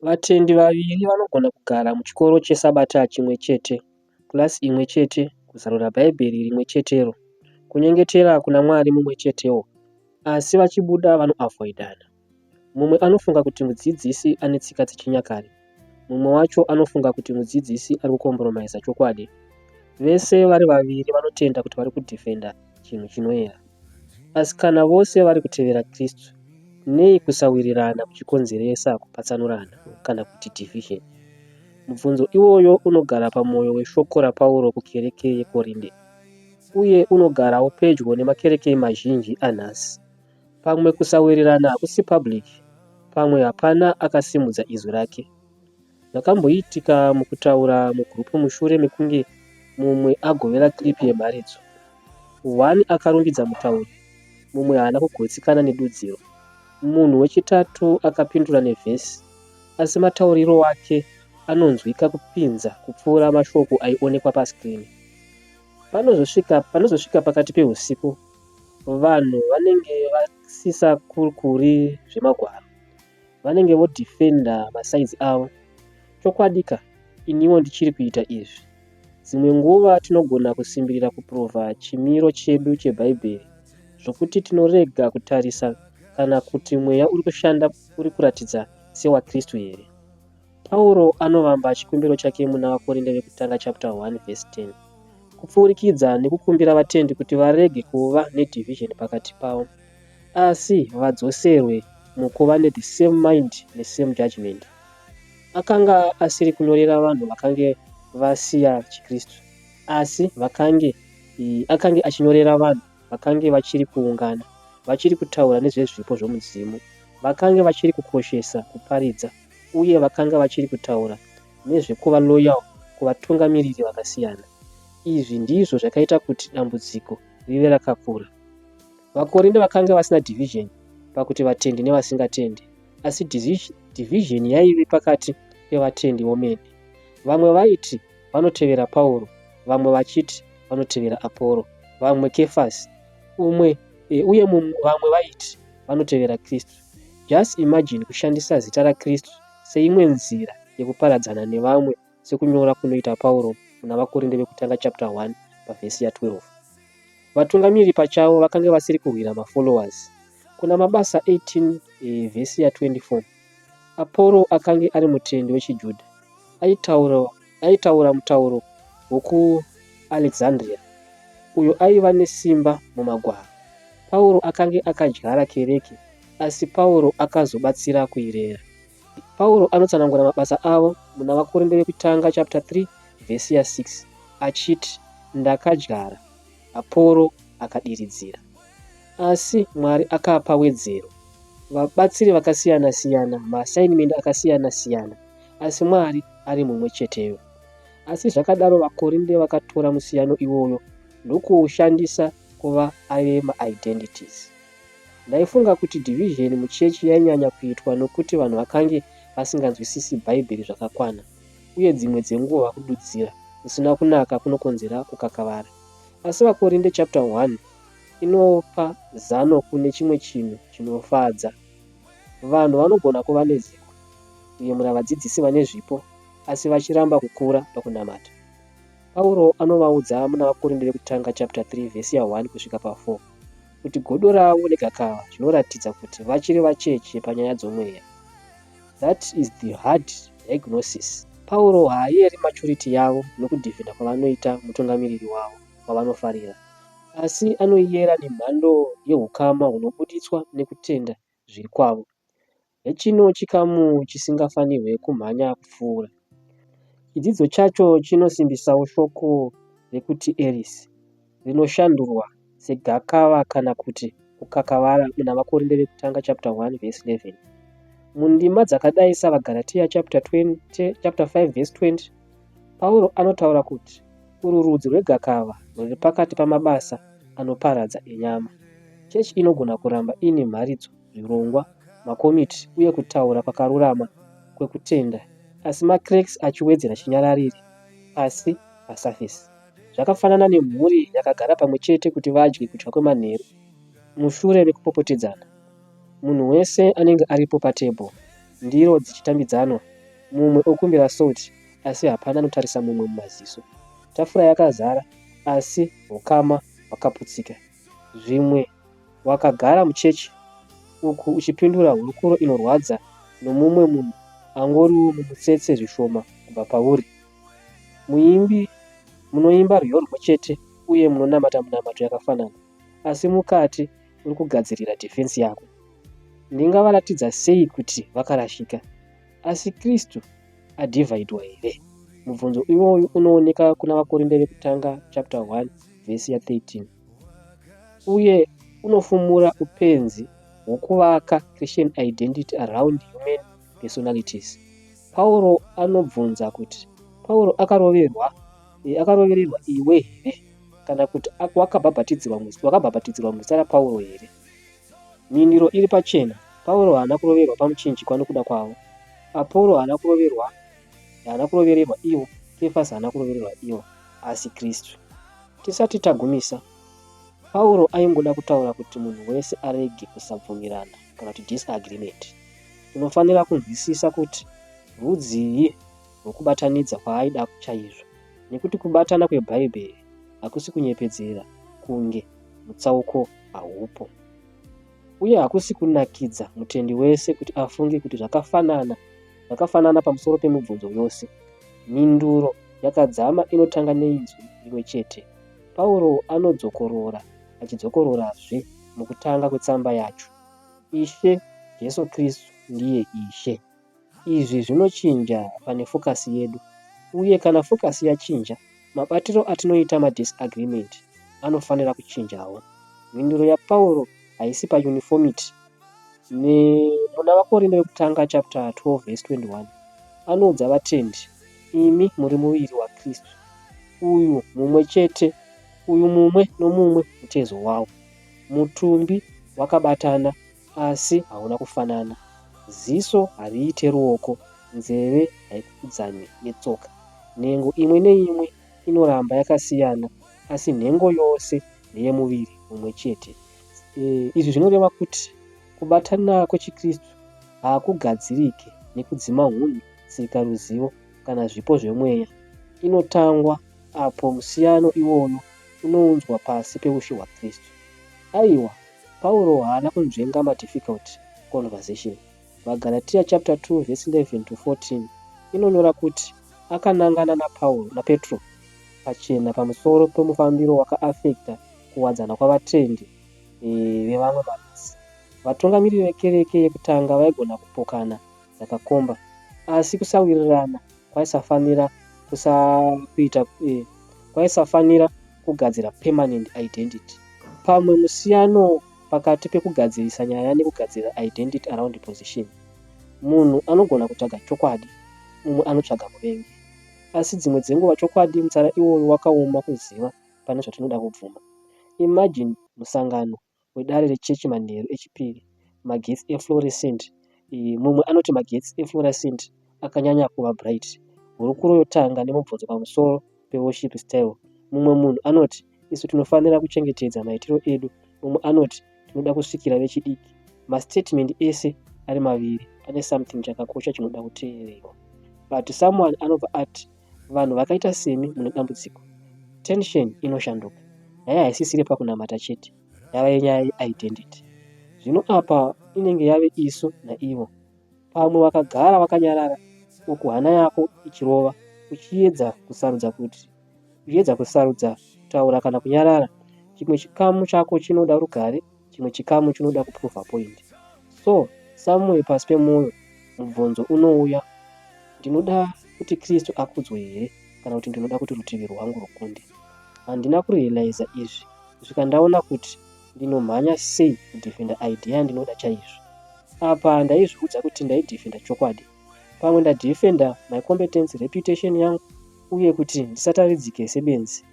Vatendi vaviri vanogona kugara muchikoro cheSabata chimwe chete, class imwe chete, kuzarura Bhaibheri rimwe chetero, kunyengetera kuna Mwari mumwe chetewo, asi vachibuda vanoavhoidana. Mumwe anofunga kuti mudzidzisi ane tsika dzechinyakare, mumwe wacho anofunga kuti mudzidzisi ari kukomboromaiza chokwadi. Vese vari vaviri vanotenda kuti vari kudhifenda chinhu chinoera. Asi kana vose vari kutevera Kristu, nei kusawirirana kuchikonzeresa kupatsanurana kana kuti division? Mubvunzo iwoyo unogara pamwoyo weshoko raPauro kukereke yeKorinde, uye unogarawo pedyo nemakereke mazhinji anhasi. Pamwe kusawirirana hakusi public, pamwe hapana akasimudza izwi rake. Zvakamboitika mukutaura mugroup mushure mekunge mumwe agovera clip yemharidzo. One akarumbidza mutauri, mumwe haana kugutsikana nedudziro. Munhu wechitatu akapindura nevhesi, asi matauriro ake anonzwika kupinza kupfuura mashoko aionekwa pascreen. Panozosvika, panozosvika pakati pehusiku, vanhu vanenge vasisakurukuri zvemagwaro. Vanenge vodefender masides avo. Chokwadika, iniwo ndichiri kuita izvi. Dzimwe nguva tinogona kusimbirira kupuruvha chimiro chedu cheBhaibheri zvokuti tinorega kutarisa kana kuti mweya uri kushanda uri kuratidza sewaKristu here. Pauro anovamba chikumbiro chake muna VaKorinde vekutanga chapter 1 verse 10 kupfuurikidza nekukumbira vatendi kuti varege kuva nedivision pakati pavo asi vadzoserwe mukuva nethe same mind nesame judgment. Akanga asiri kunyorera vanhu vakange vasiya chiKristu, asi vakange akange achinyorera vanhu vakange vachiri kuungana, vachiri kutaura nezvezvipo zvomudzimu, vakange vachiri kukoshesa kuparidza, uye vakanga vachiri kutaura nezvekuva loyal kuvatungamiriri vakasiyana. Izvi ndizvo zvakaita kuti dambudziko rive rakakura. VaKorinde vakange vasina division pakuti vatendi nevasingatendi, asi division yaive pakati pevatendi vomene. Vamwe vaiti vanotevera Pauro, vamwe vachiti vanotevera Aporo, vamwe Kefasi, umwe e, uye vamwe vaiti vanotevera Kristu. Just imagine kushandisa zita raKristu seimwe nzira yekuparadzana nevamwe sekunyora kunoita Pauro muna VaKorinde vekutanga chapter 1 pavhesi ya12. Vatungamiriri pachavo vakange vasiri kurwira mafollowers. Kuna Mabasa 18 e, vhesi ya24, Aporo akange ari mutendi wechiJudha. Aitaura, aitaura mutauro wokuAlexandria uyo aiva nesimba mumagwaro. Pauro akange akadyara kereke, asi Pauro akazobatsira kuirera. Pauro anotsanangura mabasa avo muna VaKorinde vekutanga chapter 3 vhesi ya6 achiti, Ndakadyara, Aporo akadiridzira, asi Mwari akapa wedzero. Vabatsiri vakasiyana-siyana, maassignment akasiyana-siyana, asi Mwari ari mumwe cheteyo. Asi zvakadaro vaKorinde vakatora musiyano iwoyo ndokuushandisa kuva aive maidentities. Ndaifunga kuti division muchechi yainyanya kuitwa nokuti vanhu vakange vasinganzwisisi Bhaibheri zvakakwana uye dzimwe dzenguva kududzira kusina kunaka kunokonzera kukakavara. Asi VaKorinde chapter 1 inopa zano kune chimwe chinhu chinofadza. Vanhu vanogona kuva nezivo, kuyemura vadzidzisi vane zvipo, asi vachiramba kukura pakunamata. Pauro anovaudza muna VaKorinde vekutanga chapter 3 vhesi ya 1 kusvika pa 4 kuti godo ravo negakava zvinoratidza kuti vachiri vacheche panyaya dzomweya. That is the hard diagnosis. Pauro haayeri maturity yavo nokudhivhina kwavanoita mutungamiriri wavo wavanofarira, asi anoiyera nemhando yehukama hunobuditswa nekutenda zviri kwavo. Hechino chikamu chisingafanirwe kumhanya kupfuura. Chidzidzo chacho chinosimbisawo shoko rekuti eris, rinoshandurwa segakava kana kuti kukakavara muna VaKorinde vekutanga chapter 1 verse 11. Mundima dzakadai saVaGaratia chapter 20, chapter 5 verse 20, Pauro anotaura kuti urwu rudzi rwegakava rwuri pakati pamabasa anoparadza enyama. Chechi inogona kuramba iine mharidzo, zvirongwa, makomiti uye kutaura kwakarurama kwekutenda asi macracks achiwedzera chinyararire pasi pasurface. Zvakafanana nemhuri yakagara pamwe chete kuti vadye kudya kwemanheru mushure mekupopotedzana. Munhu wese anenge aripo patable. Ndiro dzichitambidzanwa, mumwe okumbira salt asi hapana anotarisa mumwe mumaziso. Tafura yakazara asi hukama hwakaputsika. Zvimwe wakagara muchechi uku uchipindura hurukuro inorwadza nomumwe munhu angoriwo mumutsetse zvishoma kubva pauri. Muimbi munoimba rwiyo rumwe chete uye munonamata munamato yakafanana, asi mukati uri kugadzirira defense yako. Ndingavaratidza sei kuti vakarashika? Asi Kristu adhivhaidwa here? Mubvunzo iwoyu unooneka kuna vaKorinde vekutanga chapter 1 vhesi ya13 uye unofumura upenzi hwokuvaka Christian identity around human personalities. Pauro anobvunza kuti Pauro akaroverwa akarovererwa iwe here kana kuti wakabhabhatidzirwa wakabhabhatidzirwa muzita raPauro here? Mhinduro iri pachena. Pauro haana kuroverwa pamuchinjikwa nokuda kwavo. Aporo haana kuroverwa haana kurovererwa ivo. Kefasi haana kurovererwa ivo, asi Kristu. Tisati tagumisa, Pauro aingoda kutaura kuti munhu wese arege kusabvumirana kana kuti disagreement. Tinofanira kunzwisisa kuti rudzii rwokubatanidza kwaaida chaizvo, nekuti kubatana kweBhaibheri hakusi kunyepedzera kunge mutsauko haupo. Uye hakusi kunakidza mutendi wese kuti afunge kuti zvakafanana zvakafanana pamusoro pemibvunzo yose. Mhinduro yakadzama inotanga neinzwi rimwe chete. Pauro anodzokorora achidzokororazve mukutanga kwetsamba yacho. Ishe Jesu Kristu ndiye Ishe. Izvi zvinochinja pane focus yedu. Uye kana focus yachinja, mabatiro atinoita madisagreement anofanira kuchinjawo. Mhinduro yaPauro haisi pauniformity. Muna vaKorinde vekutanga chapter 12 verse 21 anoudza vatendi, imi muri muviri waKristu, uyu mumwe chete, uyu mumwe nomumwe mutezo wawo. Mutumbi wakabatana asi hauna kufanana. Ziso hariite ruoko, nzeve haikudzani netsoka. Nhengo imwe neimwe inoramba yakasiyana asi nhengo yose ndeyemuviri mumwe chete. Izvi zvinoreva kuti kubatana kwechiKristu hakugadzirike nekudzima hunhu, tsika, ruzivo kana zvipo zvemweya. Inotangwa apo musiyano iwoyo unounzwa pasi peushe hwaKristu. Aiwa, Pauro haana kunzvenga madifficult conversation. VaGalatia chapter 2 verse 11 to 14 inonyora kuti akanangana naPauro naPetro pachena pamusoro pemufambiro wakaafekta kuwadzana kwavatendi vevamwe marudzi. Vatungamiriri vekereke yekutanga vaigona kupokana dzakakomba, asi kusawirirana kwaisafanira kusakuita kwaisafanira kugadzira permanent identity. Pamwe musiyano pakati pekugadzirisa nyaya nekugadzira identity around position. Munhu anogona kutsvaga chokwadi, mumwe anotsvaga muvengi. Asi dzimwe dzenguva chokwadi mutsara iwoyo wakaoma kuziva pane zvatinoda kubvuma. Imagine musangano wedare rechechi manheru echipiri, magetsi efluorescent. Mumwe anoti magetsi efluorescent akanyanya kuva bright. Hurukuro yotanga nemubvunzo pamusoro peworship style. Mumwe munhu anoti isu tinofanira kuchengetedza maitiro edu. Mumwe anoti tinoda kusvikira vechidiki. Mastatement ese ari maviri ane something chakakosha chinoda kuteererwa. But someone anobva ati vanhu vakaita semi mune dambudziko. Tension inoshanduka. Nyaya haisisiri pakunamata chete, yava yenyaya yeidentity. Zvino apa inenge yave isu naivo. Pamwe wakagara wakanyarara uku hana yako ichirova uchiedza kusarudza kuti uchiedza kusarudza kutaura kana kunyarara. Chimwe chikamu chako chinoda rugare, chimwe chikamu chinoda kuprova point. So somewhere pasi pemwoyo mubvunzo unouya, ndinoda kuti Kristu akudzwe here kana kuti ndinoda kuti rutivi rwangu rukunde? Handina kurealiza izvi kusvika ndaona kuti ndinomhanya sei kudefenda idea yandinoda chaizvo. Apa ndaizviudza kuti ndaidefenda chokwadi. Pamwe ndadefenda my competence, reputation yangu uye kuti ndisataridzike sebenzi.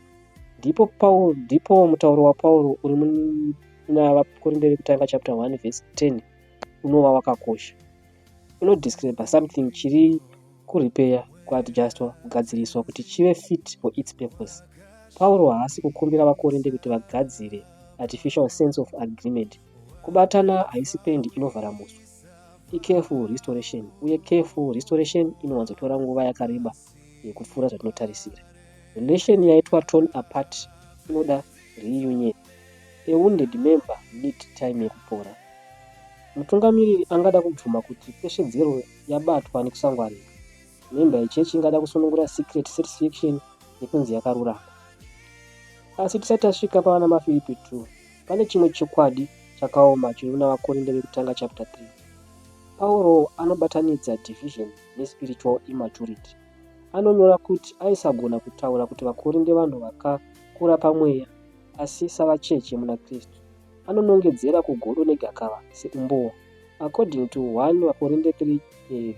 Ndipo Paul, ndipo mutauro waPauro uri muna vaKorinde vekutanga chapter 1 verse 10 unova wakakosha. Unodescribe something chiri kurepair, kuadjustwa, kugadziriswa kuti chive fit for its purpose. Pauro haasi kukumbira vaKorinde kuti vagadzire artificial sense of agreement. Kubatana haisi pendi inovhara muswe. Icareful restoration uye careful restoration inowanzotora nguva yakareba kupfuura zvatinotarisira. Relation yaitwa torn apart inoda reunion. A wounded member need time yekupora. Mutungamiriri angada kubvuma kuti pesvedzero yabatwa nekusangwarira. Member yechechi ingada kusunungura secret satisfaction yekunzi yakarurama. Asi tisati tasvika pavana maFiripi 2, pane chimwe chokwadi chakaoma chiri muna vaKorinde vekutanga chapter 3. Pauro anobatanidza division nespiritual immaturity. Anonyora kuti aisagona kutaura kuti vaKorinde vanhu vakakura pamweya asi savacheche muna Kristu. Anonongedzera kugodo negakava seumbowo. According to 1 vaKorinde 3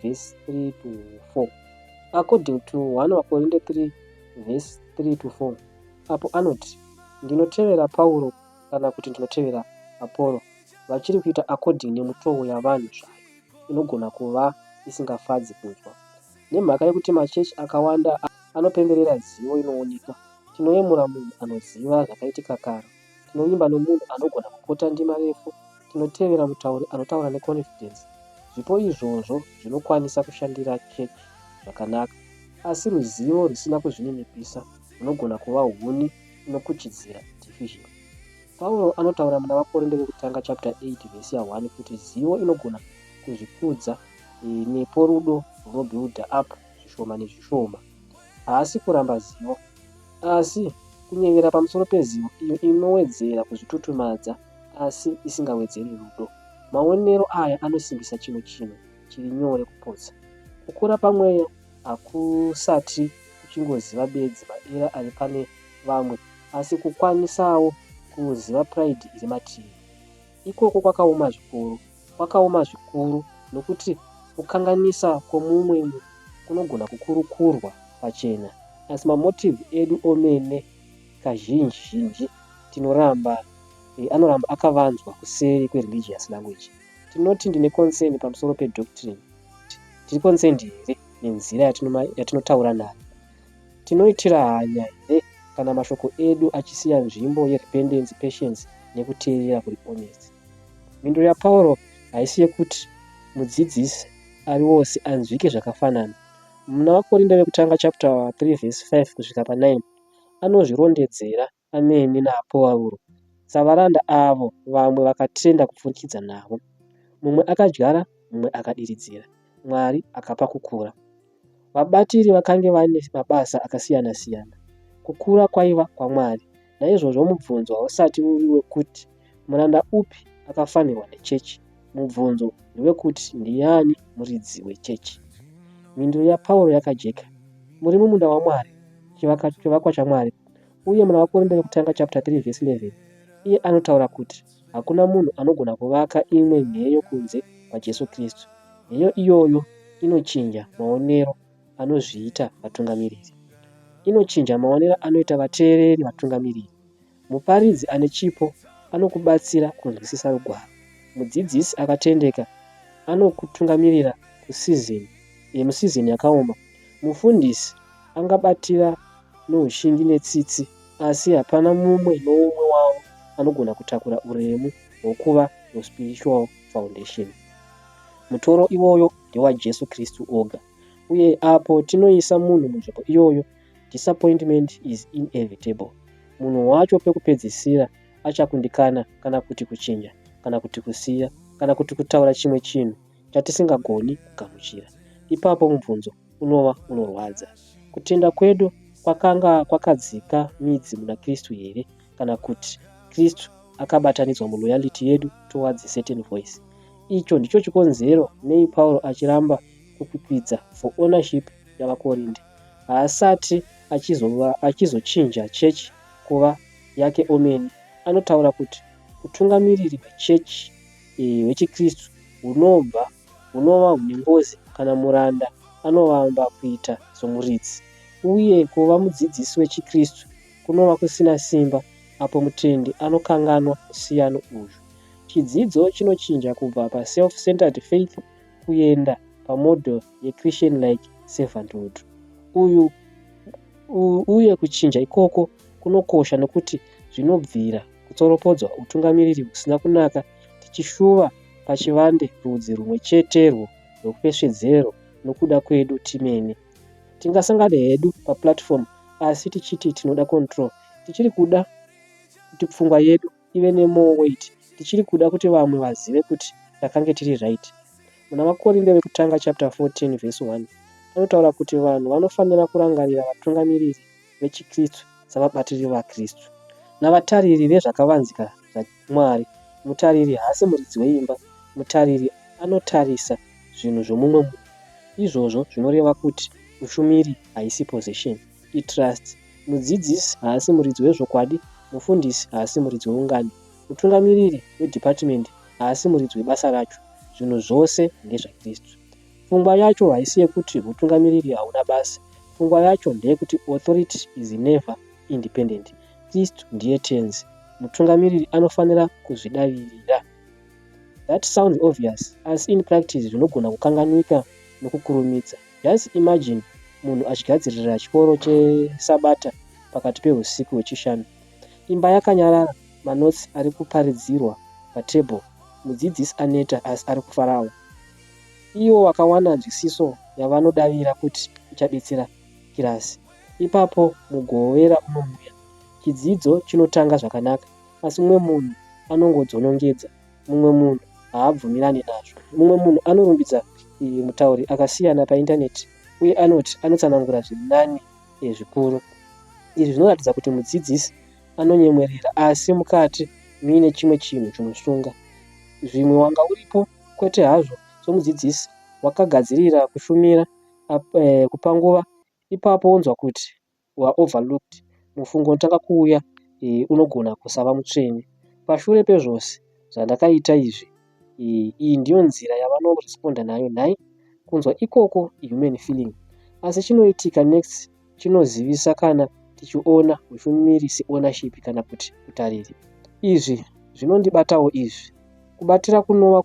verse 3 to 4. According to 1 vaKorinde 3 verse 3 to 4 apo anoti ndinotevera Pauro kana kuti ndinotevera Apollo vachiri kuita according nemutoo yavanhu zvayo inogona kuva isingafadzi kunzwa. Nemhaka yekuti machechi akawanda anopemberera zivo inooneka, tinoyemura munhu anoziva zvakaitika kare, tinovimba nomunhu anogona kupota ndima refu, tinotevera mutauri anotaura neconfidence. Zvipo izvozvo zvinokwanisa kushandira chechi zvakanaka, asi ruzivo rusina kuzvininipisa runogona kuva huni inokuchidzira division. Pauro anotaura muna vaKorinde vekutanga chapter 8 vhesi ya1 kuti zivo inogona kuzvikudza nepo rudo runobuilda up zvishoma nezvishoma. Haasi kuramba zivo, asi kunyevera pamusoro pezivo iyo inowedzera kuzvitutumadza asi isingawedzeri rudo. Maonero aya anosimbisa chimwe chinhu chiri nyore kupotsa. Kukura pamweya hakusati kuchingoziva bedzi maera ari pane vamwe asi kukwanisawo kuziva pride iri matiri. Ikoko kwakaoma zvikuru. Kwakaoma zvikuru nokuti kukanganisa kwomumwe munhu kunogona kukurukurwa pachena, asi mamotive edu omene kazhinji zhinji tinoramba anoramba akavanzwa kuseri kwereligious language. Tinoti ndine concern pamusoro pedoctrine. Tiri concerned here nenzira yatinotaura nayo? Tinoitira hanya here kana mashoko edu achisiya nzvimbo yerepentance, patience nekuteerera kuri honest? Mhinduro yaPauro haisi yekuti mudzidzisi ari wose anzwike zvakafanana. Muna vaKorinde vekutanga chapter 3 verse 5 kusvika pa9 anozvirondedzera amene naPauro savaranda avo vamwe vakatenda kupfurikidza navo. Mumwe akadyara, mumwe akadiridzira. Mwari akapa kukura. Vabatiri vakange vane mabasa akasiyana-siyana. Kukura kwaiva kwaMwari. Naizvozvo mubvunzo hausati uri wekuti muranda upi akafanirwa nechechi. Mubvunzo ndewekuti ndiani muridzi wechechi. Mhinduro yaPauro yakajeka. Muri mumunda waMwari, chivakwa chaMwari. Uye muna vaKorinde vekutanga chapter 3 verse 11 iye anotaura kuti hakuna munhu anogona kuvaka imwe nheyo kunze kwaJesu Kristu. Nheyo iyoyo inochinja maonero anozviita vatungamiriri. Inochinja maonero anoita vateereri vatungamiriri. Muparidzi ane chipo anokubatsira kunzwisisa rugwaro. Mudzidzisi akatendeka anokutungamirira kusizini musizini yakaoma. Mufundisi angabatira noushingi netsitsi, asi hapana mumwe noumwe wavo anogona kutakura uremu hwokuva nospiritual foundation. Mutoro iwoyo ndewaJesu Kristu oga. Uye apo tinoisa munhu munzvimbo iyoyo, disappointment is inevitable. Munhu wacho pekupedzisira achakundikana kana kuti kuchinja kana kuti kusiya kana kuti kutaura chimwe chinhu chatisingagoni kugamuchira. Ipapo mubvunzo unova unorwadza. Kutenda kwedu kwakanga kwakadzika midzi muna Kristu here kana kuti Kristu akabatanidzwa muloyalty yedu towards a certain voice? Icho ndicho chikonzero nei Pauro achiramba kukwikwidza for ownership yavaKorinde. Haasati achizochinja chechi kuva yake omene. Anotaura kuti utungamiriri hwechechi hwechiKristu hunobva hunova hune ngozi kana muranda anovamba kuita somuridzi. Uye kuva mudzidzisi wechiKristu kunova kusina simba apo mutendi anokanganwa musiyano uyu. Chidzidzo chinochinja kubva paself-centered faith kuenda pamodel yeChristian like servanthood. Uyu uye kuchinja ikoko kunokosha nokuti zvinobvira kutsoropodzwa utungamiriri husina kunaka tichishuva pachivande rudzi rumwe cheterwo rwepesvedzero nokuda kwedu timene. Tingasangane hedu paplatform asi tichiti tinoda control. Tichiri kuda kuti pfungwa yedu ive nemore weight. Tichiri kuda kuti vamwe vazive kuti takange tiri right. Muna VaKorinde vekutanga chapter 14 verse 1 anotaura kuti vanhu vanofanira kurangarira vatungamiriri vechiKristu savabatiri vaKristu navatariri vezvakavanzika zvaMwari. Mutariri haasi muridzi weimba. Mutariri anotarisa zvinhu zvomumwe munhu. Izvozvo zvinoreva kuti ushumiri haisi possession, itrust. Mudzidzisi haasi muridzi wezvokwadi. Mufundisi haasi muridzi weungano. Mutungamiriri wedhipatimendi haasi muridzi webasa racho. Zvinhu zvose ndezvaKristu. Pfungwa yacho haisi yekuti hutungamiriri hauna basa. Pfungwa yacho ndeyekuti authority is never independent. Kristu ndiye tenzi. Mutungamiriri anofanira kuzvidavirira. That sounds obvious, asi in practice zvinogona kukanganwika nokukurumidza. Just imagine munhu achigadzirira chikoro chesabata pakati peusiku hwechishanu. Imba yakanyarara, manotsi ari kuparidzirwa patable, mudzidzisi aneta asi ari kufarawo. Ivo vakawana nzwisiso yavanodavira kuti ichabetsera kirasi. Ipapo Mugovera unouya. Chidzidzo chinotanga zvakanaka, asi mumwe munhu anongodzonongedza. Mumwe munhu haabvumirani nazvo. Mumwe munhu anorumbidza mutauri akasiyana paindaneti uye anoti anotsanangura zviri nani zvikuru. Izvi zvinoratidza kuti mudzidzisi anonyemwerera asi mukati muine chimwe chinhu chinosunga. Zvimwe wanga uripo, kwete hazvo somudzidzisi, wakagadzirira kushumira, kupa nguva, ipapo wonzwa kuti waoverlooked. Mufungo unotanga kuuya unogona kusava mutsvene. Pashure pezvose zvandakaita izvi, iyi ndiyo nzira yavanoresponda nayo nhai? Kunzwa ikoko ihuman feeling. Asi chinoitika next chinozivisa kana tichiona hushumiri seownership kana kuti utariri. Izvi zvinondibatawo izvi. Kubatira kunova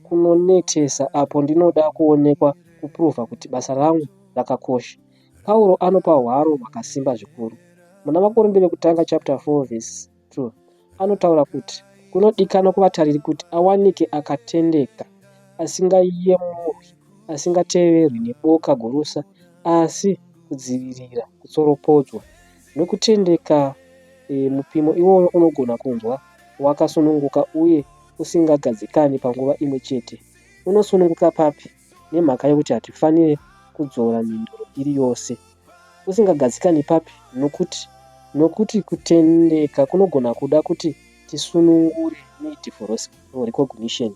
kunonetesa apo ndinoda kuonekwa kuprova kuti basa rangu rakakosha. Pauro anopa hwaro hwakasimba zvikuru. Muna VaKorinde vekutanga chapter 4 verse 2 anotaura kuti kunodikanwa kuvatariri kuti awanike akatendeka, asingayemurwi, asingateverwi neboka gurusa, asi kudzivirira kutsoropodzwa. Nokutendeka mupimo iwoyo unogona kunzwa wakasununguka uye usingagadzikani panguva imwe chete. Unosununguka papi? Nemhaka yokuti hatifaniri kudzora mhinduro iri yose. Usingagadzikani papi? Nokuti nokuti kutendeka kunogona kuda kuti tisunungure need for recognition.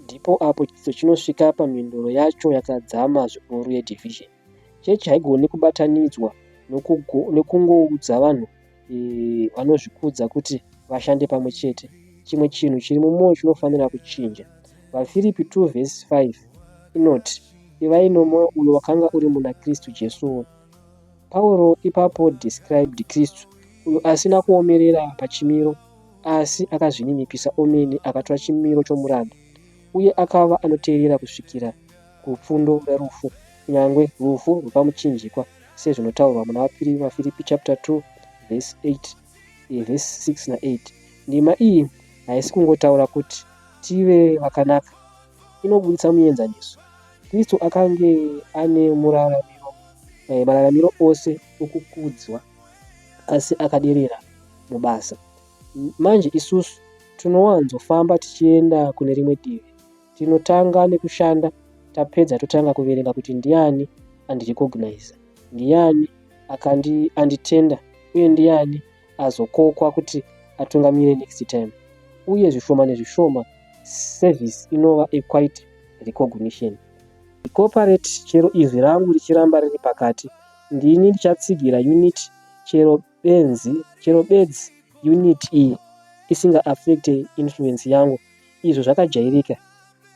Ndipo apo chidzidzo chinosvika pamhinduro yacho yakadzama zvikuru yedivision. Chechi haigoni kubatanidzwa nokungoudza vanhu vanozvikudza kuti vashande pamwe chete. Chimwe chinhu chiri mumwoyo chinofanira kuchinja. VaFiripi 2 vhesi 5 inoti, Ivai nomwoyo uyo wakanga uri muna Kristu Jesuwo. Pauro ipapo described Kristu, uyo asina kuomerera pachimiro, asi akazvininipisa omene akatora chimiro chomuranda, uye akava anoteerera kusvikira kupfundo rerufu, kunyange rufu rwepamuchinjikwa, sezvinotaurwa muna VaFiripi chapter 2 verse 8, verse 6 na8. Ndima iyi haisi kungotaura kuti tive vakanaka, inoburitsa muenzaniso. Kristu akange ane muraramiro, mararamiro ose okukudzwa, asi akaderera mubasa. Manje isusu tinowanzofamba tichienda kune rimwe divi. Tinotanga nekushanda, tapedza totanga kuverenga kuti ndiani andirecogniza, ndiani akandi anditenda uye ndiani azokokwa kuti atungamire next time. Uye zvishoma nezvishoma service inova a quiet recognition. Cooperate chero izwi rangu richiramba riri pakati. Ndini ndichatsigira unity chero benzi chero bedzi unity iyi isinga affecte influence yangu izvo zvakajairika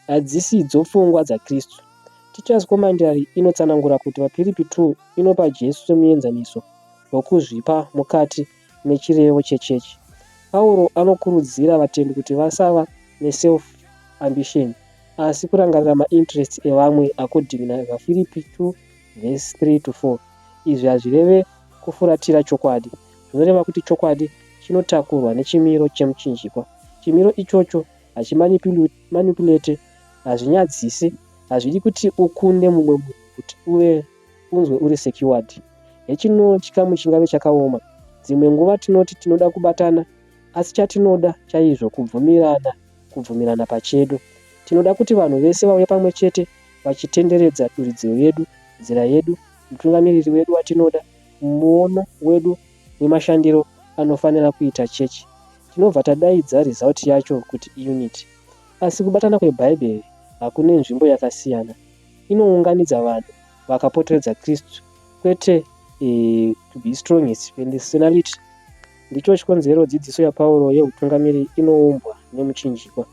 hadzisidzo pfungwa dzaKristu. Teacher's Commentary inotsanangura kuti VaFiripi 2 inopa Jesu semuenzaniso wokuzvipa mukati mechirevo chechechi. Pauro anokurudzira vatendi kuti vasava neself ambition asi kurangarira mainterests evamwe according naVaFiripi 2 verse 3 to 4. Izvi hazvireve kufuratira chokwadi. Zvinoreva kuti chokwadi chinotakurwa nechimiro chemuchinjikwa. Chimiro ichocho Hachimanipulate, hazvinyadzisi, hazvidi kuti ukunde mumwe munhu kuti uve unzwe uri secured. Hechino chikamu chingave chakaoma. Dzimwe nguva tinoti tinoda kubatana, asi chatinoda chaizvo kubvumirana, kubvumirana pachedu. Tinoda kuti vanhu vese vauye pamwe chete vachitenderedza duridziro yedu, nzira yedu, mutungamiriri wedu watinoda, muono wedu wemashandiro anofanira kuita chechi. Tinobva tadaidza result yacho kuti iunity. Asi kubatana kweBhaibheri hakune nzvimbo yakasiyana. Inounganidza vanhu vakapoteredza Kristu, kwete to be strongest personality. Ndicho chikonzero dzidziso yaPauro yeutungamiri inoumbwa nemuchinjikwa.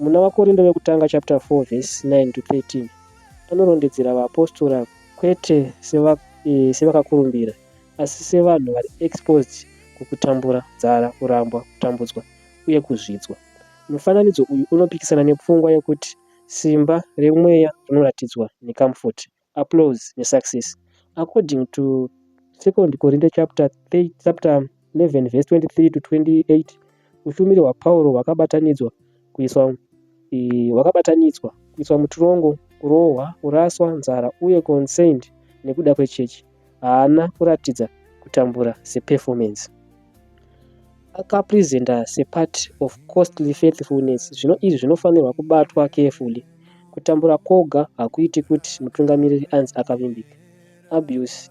Muna vaKorindo vekutanga chapter 4 verse 9 to 13 anorondedzera vaapostora kwete sevakakurumbira, asi sevanhu vari exposed kukutambura, nzara, kurambwa, kutambudzwa uye kuzvidzwa. Mufananidzo uyu unopikisana nepfungwa yekuti simba remweya rinoratidzwa necomfort, applause nesuccess. According to 2 Corinthians chapter 11 verse 23 to 28, ushumiri hwaPauro hwakabatanidzwa kuiswa mutirongo, kurohwa, kuraswa, nzara uye concerned nekuda kwechechi. Haana kuratidza kutambura seperformance. Akapresenta separt of costly faithfulness. Zvino izvi zvinofanirwa kubatwa carefully. Kutambura kwoga hakuiti kuti mutungamiriri anzi akavimbika. Abuse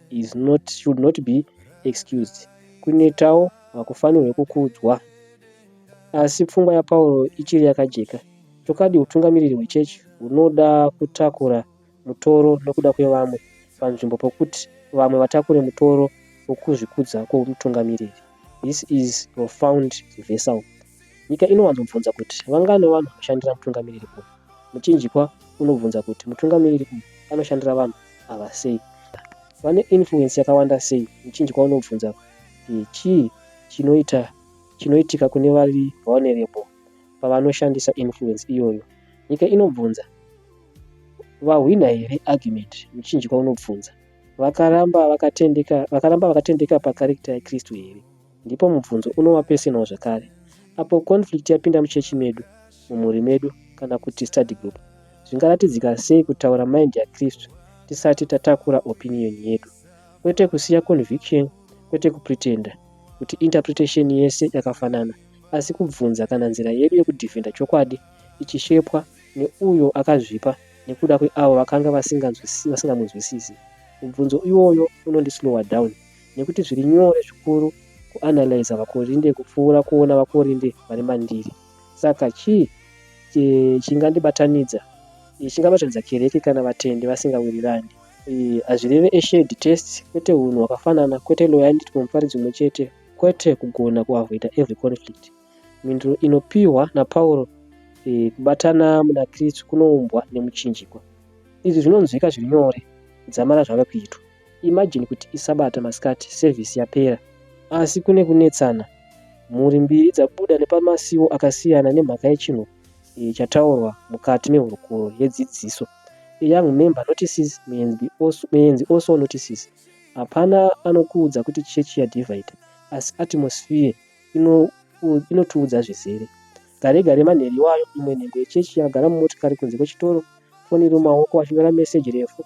is not, should not be excused. Kunetawo hakufanirwi kukudzwa. Asi pfungwa yaPauro ichiri yakajeka. Chokwadi, utungamiriri hwechechi hunoda kutakura mutoro nokuda kwevamwe panzvimbo pokuti vamwe vatakure mutoro wokuzvikudza kwomutungamiriri. This is profound reversal. Nyika inowanzobvunza kuti vangani vanhu vanoshandira mutungamiriri uyu. Muchinjikwa unobvunza kuti mutungamiriri uyu anoshandira vanhu ava sei. Vane influence yakawanda sei. Muchinjikwa unobvunza chii chinoita chinoitika kune vari vulnerable pavanoshandisa influence iyoyo. Nyika inobvunza vahwina here argument. Muchinjikwa unobvunza vakaramba vakatendeka pacharacter yaKristu here. Ndipo mubvunzo unova personal zvakare. Apo conflict yapinda muchechi medu, mumhuri medu kana kuti study group, zvingaratidzika sei kutaura mind yaKristu tisati tatakura opinion yedu? Kwete kusiya conviction, kwete kupretenda kuti interpretation yese yakafanana, asi kubvunza kana nzira yedu yekudefenda chokwadi ichishepwa neuyo akazvipa nekuda kweavo vakanga vasingamunzwisisi. Mubvunzo iwoyo unondislowa down nekuti zviri nyore zvikuru kuanalyza vaKorinde kupfuura kuona vaKorinde vari mandiri. Saka chii chingandibatanidza chingabatanidza kereke kana vatendi vasingawirirani? Hazvireve a shared taste, kwete unhu hwakafanana, kwete loyalty kumuparidzi mumwe chete, kwete kugona kuavoida every conflict. Mhinduro inopiwa naPauro, kubatana muna Kristu kunoumbwa nemuchinjikwa. Izvi zvinonzwika zviri nyore kudzamara zvave kuitwa. Imagine kuti isabata masikati, service yapera, asi kune kunetsana. Mhuri mbiri dzabuda nepamasiwo akasiyana nemhaka yechinhu chataurwa mukati mehurukuro yedzidziso. A young member notices, muenzi also notices. Hapana anokuudza kuti chechi yadivide, asi atmosphere inotiudza zvizere. Gare gare manheru iwayo, imwe nhengo yechechi yagara mumotokari kunze kwechitoro, foni iri mumaoko achinyora meseji refu.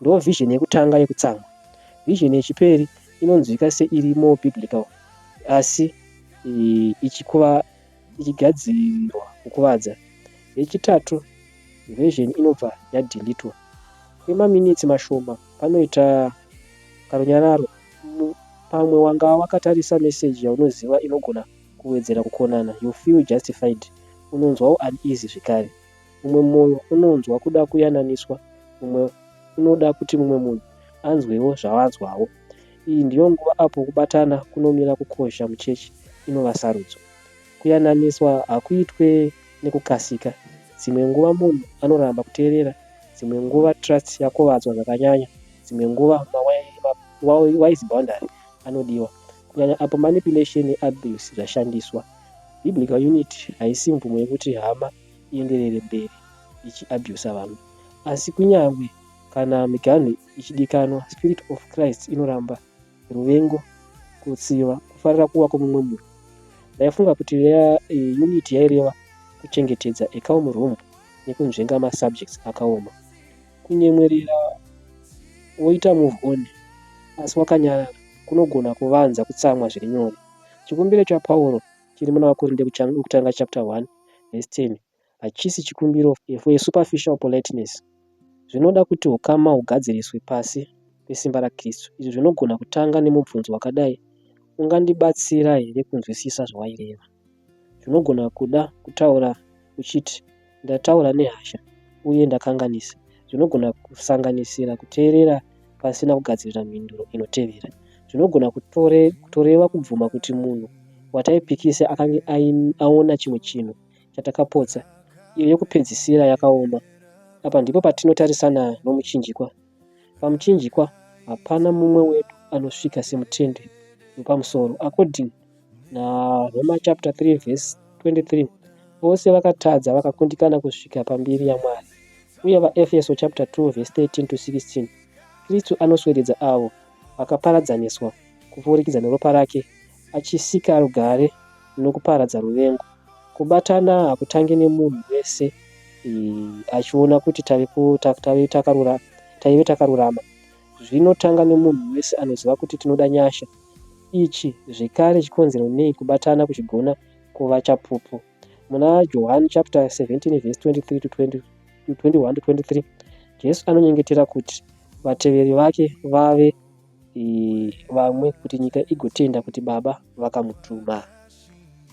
Ndo version yekutanga yekutsamwa. Version yechipiri inonzwika seiri more biblical, asi ichigadzirirwa kukuvadza. Yechitatu version inobva yadeletwa. Kwemaminitsi mashoma panoita karunyararo. Pamwe wanga wakatarisa meseji yaunoziva inogona kuwedzera kukonana. You feel justified. Unonzwawo uneasy zvekare. Mumwe mwoyo unonzwa kuda kuyananiswa, mumwe unoda kuti mumwe munhu anzwewo zvawanzwawo. Iyi ndiyo nguva apo kubatana kunomira kukosha muchechi inova sarudzo. Kuyananiswa hakuitwe nekukasika. Dzimwe nguva munhu anoramba kuteerera, dzimwe nguva trust yakuvadzwa zvakanyanya, dzimwe nguva mawise boundary anodiwa, kunyanya apo manipulation neabuse zvashandiswa. Biblical unity haisi mvumo yekuti hama ienderere mberi ichiabusa vamwe. Asi kunyange kana miganhu ichidikanwa, spirit of Christ inoramba ruvengo, kutsiva, kufarira kuwa kwomumwe munhu. Ndaifunga kuti unity yaireva kuchengetedza a calm room nekunzvenga masubjects akaoma. Kunyemwerera woita move on asi wakanyarara kunogona kuvanza kutsamwa zviri nyore. Chikumbiro chaPauro chiri muna VaKorinde wekutanga chapter 1 verse 10 hachisi chikumbiro for a superficial politeness. Zvinoda kuti hukama hugadziriswe pasi pesimba raKristu. Izvi zvinogona kutanga nemubvunzo wakadai: Ungandibatsira here kunzwisisa zvawaireva? Zvinogona kuda kutaura uchiti, Ndataura nehasha uye ndakanganisa. Zvinogona kusanganisira kuteerera pasina kugadzirira mhinduro inotevera. Zvinogona kutoreva kubvuma kuti munhu wataipikisa akange aona chimwe chinhu chatakapotsa. Iyo yokupedzisira yakaoma. Apa ndipo patinotarisana nomuchinjikwa. Pamuchinjikwa hapana mumwe wedu anosvika semutendi wepamusoro. According naRoma chapter 3 verse 23, vose vakatadza vakakundikana kusvika pambiri yaMwari. Uye vaEfeso chapter 2 verse 13 to 16, Kristu anoswededza avo vakaparadzaniswa kupfurikidza neropa rake, achisika rugare nokuparadza ruvengo. Kubatana hakutangi nemunhu wese achiona kuti taive takarurama. Zvinotanga nemunhu wese anoziva kuti tinoda nyasha. Ichi zvekare chikonzero nei kubatana kuchigona kuva chapupu. Muna Johani chapter 17 verse 23 to 20, 21 to 23, Jesu anonyengetera kuti vateveri vake vave vamwe kuti nyika igotenda kuti Baba vakamutuma.